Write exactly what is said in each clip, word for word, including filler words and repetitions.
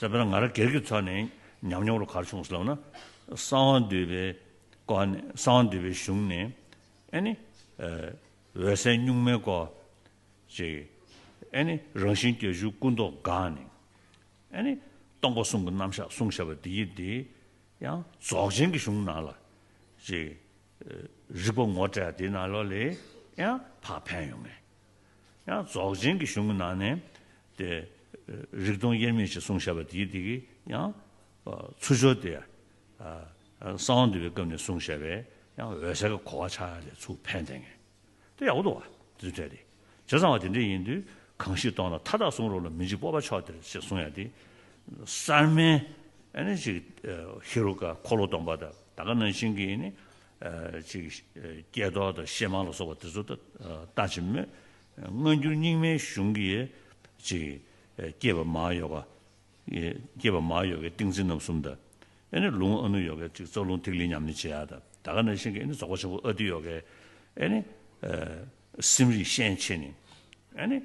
ད་དཔེར་ན་ང་རང་སྒེར་གྱི་ཐོག་ནས་ཉམས་མྱོང་རུ་ག་རེ་བྱུང་སོང་ལབ་ན། གསང་བ་འདུས་པའི་སྐོར་ནས་གསང་བ་འདུས་པའི་གཞུང་ནས་ཨ་ནི་འོད་གསལ་གཉུག་མའི་སྐོར་ཅིག་ཨ་ནི་རང་བཞིན་བརྒྱད་ཅུ་སྐུ་མདོག་དག་ནས་ཨ་ནི་སྟོང་པ་གསུམ་གྱི་རྣམ་གཞག་གསུངས་བཞག་པ་དེ་ཡིན་ཏེ། ཡང་རྫོགས་ཆེན་གྱི་གཞུང་ནང་ལ་ཅིག་རིག་པ་ངོ་སྤྲད་དེ་ནང་ལོགས་ལས་ཡང་ཕར་ཕན་ཡོང་ངེས། ཡང་རྫོགས་ཆེན་གྱི་གཞུང་གི་ནང་ནས་དེ་རིག་སྟོང་དབྱེར་མེད་ཅེས་གསུངས་བཞག་པ་དེ་དེ་གི་ཡང་ཚུར་ཕྱོགས་དེ་གསང་བ་འདུས་པའི་སྐབས་ནས་གསུངས་བཞག་པའི་ཡང་འོད་གསལ་གྱི་གོ་བ་ཆགས་ཡ་ལས་ཚུར་ཕན་བསྡད་ངེས། དེ་ཡག་པོ་འདུག་བ། དེ་ཚོ་བྲལ་ཏེ། བྱས་ཙང་བ་དེ་འདྲ་ཡིན་དུས་གང་ཞིག་སྟོང་ལ་མཐའ་དག་གསུང་རབ་ལ། མི་འཇིགས་སྤོབས་པ་མཆོག་དེར་ཞེས་གསུང་ཡ་དེ། གསར་མའི་ཨ་ནི་ཅིག་ཧེ་རུ་ཀ་འཁོར་ལོ་སྡོམ་པ་དང་ད་ག་ནང་བཞིན་གྱི་ཨ་ནི་ཅིག་སྐྱེས་རྟོགས་དང་གཤེད་མ་ལ་སོགས་པ་དེ་ཚོ་ད་ལྟ་ཅི་སྨོས། སྔ་འགྱུར་རྙིང་མའི་གཞུང་གི་ཅིག་སྐྱེས་པ་མ་ཡོ་ག་སྐྱེས་པ་མ་ཡོ་གའི་ཏིང་འཛིན་རྣམ་གསུམ་དང་། ཨེ་ནི་ལུང་ཨ་ནུ་ཡོ་གའི་ཅིག་རྩ་རླུང་ཐིག་ལེ་ཉམས་ལེན་བྱེད་ཡ་དང་། ད་ག་ནང་བཞིན་གྱི་ཨེ་ནི་རྫོགས་པ་ཆེན་པོ་ཨ་ཏི་ཡོ་གའི་ཨེ་ནི་སེམས་རིག་ཤན་ཕྱེ་ནས་ཨེ་ནི་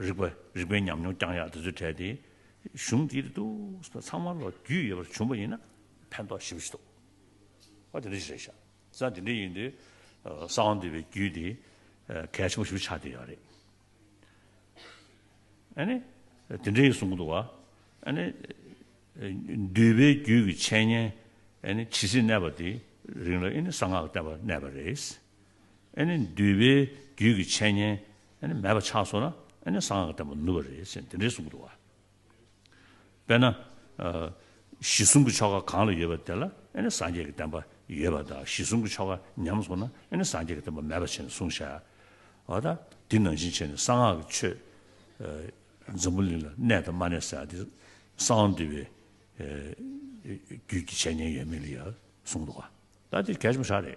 རིག་པ་རིག་པའི་ཉམས་མྱོང་བསྐྱང་ཡ་དེ་ཚོ་བྲལ་ཏེ། གཞུང་འདི་རེད་འདུག་ཚང་མ་ལ་རྒྱུས་ཡོད་པར་བྱུང་བ་ཡིན་ན་ཕན་ཐོགས་ཞེ་པོ་ཞིག་འདུག། ཨ་དེ་འདྲ་ཞིག་རེད་ཤག། ས་དེ་འདྲ་ཡིན་དུས་གསང་བ་འདུས་པའི་རྒྱུད་དེ་གལ་ཆེན་པོ་ཞིག་ཆགས་བསྡད་ཡོད་རེད། ཨ་ནི། དེ་འདྲའི་གསུང་གི་འདུག་བ། ཨ་ནི། འདུས་པའི་རྒྱུད་ཀྱི་འཆད་ཉན། ཨ་ནི་ཇི་སྲིད་གནས་པ་དེ་རིང་ལ་ཨ་ནི་གསང་སྔགས་ཀྱི་བསྟན་པ་གནས་པ་རེད། ཨ་ནི་འདུས་པའི་རྒྱུད་ཀྱི་འཆད་ཉན་ཨ་ནི་མེད་པ་ཆགས་སོང་ན་ཨ་ནི་གསང་སྔགས་ཀྱི་བསྟན་པ་ནུབ་པ་རེད་ཟེར་དེ་འདྲའི་གསུང་གི་འདུག་བ། དཔེར་ན། གཞི་གསུམ་གྱི་ཆོ་ག་གང་ལ་ཡོད་པ་དེ་ལ་ཨ་ནི་སངས་རྒྱས་ཀྱི་བསྟན་པ་ཡོད་པ་དང་། གཞི་གསུམ་གྱི་ཆོ་ག་ཉམས་སོང་ན་ཨ་ནི་སངས་རྒྱས་ཀྱི་བསྟན་པ་མེད་པ་བྱས་ནས་གསུངས་བཞག། འོ་ད་འདི་ནང་བཞིན་བྱས་ནས་གསང་སྔགས་ཀྱི་ཆོས་འཛམ་བུ་གླིང་ལ་གནས་དང་མ་གནས་ཟེར་ཡ་དེ་གསང་བ་འདུས་པའི་རྒྱུད་ཀྱི་འཆད་ཉན་ཡོད་མེད་ལ་ཡང་གསུངས་འདུག་ག། ད་དེ་གལ་ཆེན་པོ་ཞིག་རེད།